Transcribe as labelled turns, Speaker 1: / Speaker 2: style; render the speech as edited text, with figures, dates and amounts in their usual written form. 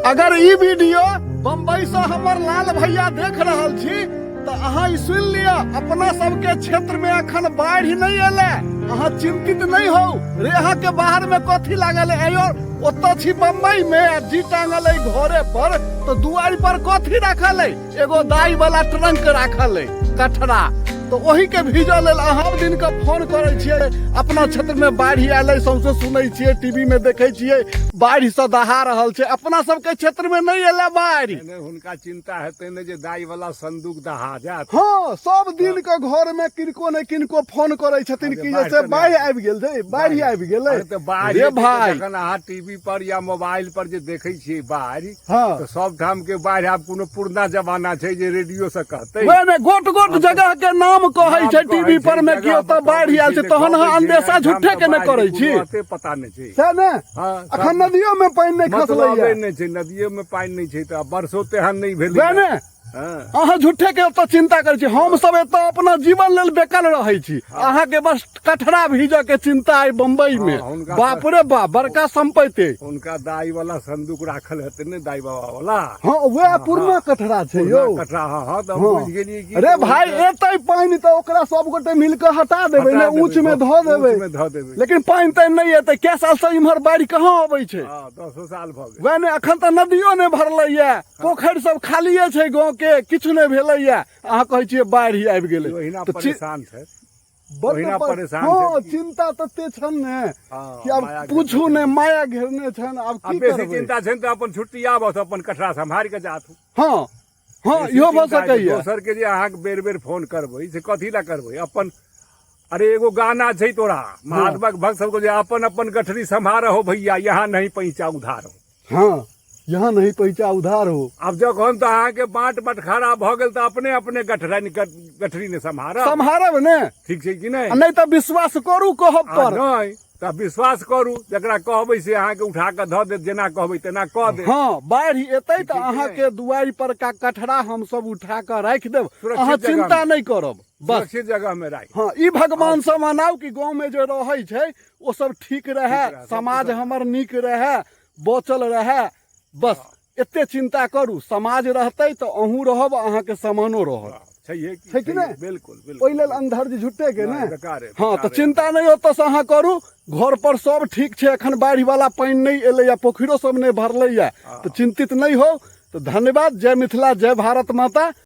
Speaker 1: अगर ई वीडियो बम्बई से हमर लाल भैया देख रहल छी तऽ अहाँ ई सुनि लिअ, अपना सबके क्षेत्र में अखन बाढ़ि नहि एलै, अहाँ चिंतित नहि हो। रे अहाँ के बाहर में कथी लागल है? आयो ओतऽ छी बम्बई में आ जी टांगल है घरे पर, तऽ दुआरि पर कथी राखल है? एगो दाई वाला ट्रंक राखल है, कठरा। तऽ ओही के भीजऽ लेल अहाँ दिन के फोन करै छियै, अपना क्षेत्र में बाढ़ि आयल है, सौंसे सुनै छियै, टीवी में देखै छियै, बाढ़ि से दहा रहल छै, अपना सबके क्षेत्र में नहि एलै बाढ़ि।
Speaker 2: नहि, हुनका चिंता हेतै ने जे दाई वाला संदूक दहा जायत।
Speaker 1: हँ, सब दिन के घर में किनको ने किनको फोन करै छथिन कि जे से बाढ़ि आबि गेल छै, बाढ़ि आबि गेलै।
Speaker 2: अरे तऽ बाढ़ि
Speaker 1: रे
Speaker 2: एतै तऽ
Speaker 1: भाई।
Speaker 2: जखन अहाँ टीवी पर या मोबाइल पर जे देखै छियै बाढ़ि,
Speaker 1: हँ।
Speaker 2: तऽ सब ठाम के बाढ़ि आब कोनो पुरना जमाना छै जे रेडियो से कहतै?
Speaker 1: वएह ने, गोट गोट जगह के नाम कहै
Speaker 2: नाम
Speaker 1: छै
Speaker 2: कहै
Speaker 1: टीवी
Speaker 2: छै,
Speaker 1: पर में कि
Speaker 2: जगह
Speaker 1: ओतऽ
Speaker 2: बतबै
Speaker 1: बाढ़ि आयल छै,
Speaker 2: छै,
Speaker 1: तहन अहाँ
Speaker 2: देखबै छै,
Speaker 1: अंदेशा
Speaker 2: एहिठाम
Speaker 1: झूठे
Speaker 2: तऽ
Speaker 1: के ने
Speaker 2: बाढ़ि
Speaker 1: करै
Speaker 2: कोनो
Speaker 1: छी।
Speaker 2: अते पता नहि छै।
Speaker 1: सएह ने?
Speaker 2: हँ,
Speaker 1: अखन
Speaker 2: सब
Speaker 1: नदियो में पानि नहि
Speaker 2: मतलबे
Speaker 1: खसलैया।
Speaker 2: नहि छै, नदियो में पानि नहि छै, तऽ बरसो तेहन नहि भेलै।
Speaker 1: वएह ने?
Speaker 2: हँ।
Speaker 1: अहाँ झूठे के ओतऽ चिंता करै छी, हम सब एतऽ अपना जीवन लेल बेकल रहै छी, अहाँ के बस कठरा भीजऽ के चिंता अइ बम्बई में।
Speaker 2: हँ, हुनका
Speaker 1: बाप रे बाप, बड़का संपत्ति अइ।
Speaker 2: हुनका दाई वाला संदूक राखल हेतै ने, दाई बाबा वाला।
Speaker 1: हँ, वएह पुरना कठरा छै यौ।
Speaker 2: पुरना कठरा, हँ हँ, तऽ हम
Speaker 1: हँ।
Speaker 2: बुझि गेलियै कि
Speaker 1: अरे भाई, एतै पानि तऽ ओकरा सब गोटे मिल कऽ हटा देबै
Speaker 2: हटा
Speaker 1: ने, ऊंच में धऽ देबै।
Speaker 2: ऊँच में धऽ देबै।
Speaker 1: लेकिन पानि तानि नहि एतै। कै साल से इम्हर बाढ़ि कहाँ अबै छै?
Speaker 2: हँ, 10 साल भऽ गेल।
Speaker 1: वएह ने, अखन तऽ नदियो नहि भरलैया, पोखरि सब खालिए छै, गाँव के किछु नहि भेलैया, अहाँ कहै छियै बाढ़ि आबि गेलै।
Speaker 2: ओहिना
Speaker 1: तऽ
Speaker 2: परेशान छै,
Speaker 1: बड्ड
Speaker 2: ओहिना परेशान
Speaker 1: हँ,
Speaker 2: छै।
Speaker 1: चिंता तते छनि ने
Speaker 2: हँ,
Speaker 1: कि आब
Speaker 2: माया
Speaker 1: पूछू
Speaker 2: घेरने
Speaker 1: ने, माया घेरने छनि। आब
Speaker 2: आ
Speaker 1: की
Speaker 2: बेसी
Speaker 1: करबै?
Speaker 2: चिंता छनि तऽ अपन छुट्टी आबह तऽ अपन कठरा सम्हारि कऽ जाथु।
Speaker 1: हँ हँ,
Speaker 2: बेसी
Speaker 1: इहो भऽ
Speaker 2: चिंता छै।
Speaker 1: सकैया।
Speaker 2: दोसर के जे अहाँके बेर बेर फोन करबै से कथी लए करबै? अपन अरे एगो गाना छै तोरा महात्मा के भक्त सबके जे अपन अपन गठरी सम्हारहो भैया, यहाँ नहीं पैसा उधार हो।
Speaker 1: हँ, यहाँ नहीं पैसा उधार हो।
Speaker 2: आब जखन तऽ अहाँके बाट बटखारा भऽ गेल तऽ अपने अपने गठरा गठरी ने सम्हारब।
Speaker 1: सम्हारब ने।
Speaker 2: ठीक छै कि नहि?
Speaker 1: आ नहि तऽ विश्वास करू कहब
Speaker 2: आ
Speaker 1: पर।
Speaker 2: नहि तऽ विश्वास करू, जकरा कहबै से अहाँके उठा कऽ धऽ देत, जेना कहबै तेना कऽ देत।
Speaker 1: हँ, बाढ़ि एतै तऽ
Speaker 2: ठीक छै।
Speaker 1: अहाँके दुआरि पर का कठरा हमसब उठा कऽ राखि देब,
Speaker 2: सुरक्षित
Speaker 1: अहाँ
Speaker 2: जगह
Speaker 1: चिंता
Speaker 2: में।
Speaker 1: नहि करब बस।
Speaker 2: सुरक्षित जगह में राखि।
Speaker 1: हँ, ई भगवान से मनाउ कि गाँव में जे रहै छै ओ सब ठीक रहै,
Speaker 2: ठीक रहै, सब
Speaker 1: समाज
Speaker 2: कुशल।
Speaker 1: हमर नीक रहै, बचल रहै, बस एते चिंता करू। समाज रहतै तऽ अहूँ रहब, अहाँके समानो रहत।
Speaker 2: छैहे की,
Speaker 1: छै कि
Speaker 2: छैहे,
Speaker 1: नहि?
Speaker 2: बिल्कुल बिल्कुल।
Speaker 1: ओहि लेल अंधर्ज झुट्टे के
Speaker 2: नहि,
Speaker 1: ने।
Speaker 2: बेकारे,
Speaker 1: हँ, तऽ
Speaker 2: बेकारे।
Speaker 1: चिंता नहि ओतऽ से अहाँ करू, घर पर सब ठीक छै, एखन बाढ़ि वाला पानि नहि एलैया, पोखरियो सब नहि भरलैया, तऽ चिंतित नहि हो। तऽ धन्यवाद, जय मिथिला, जय भारत माता।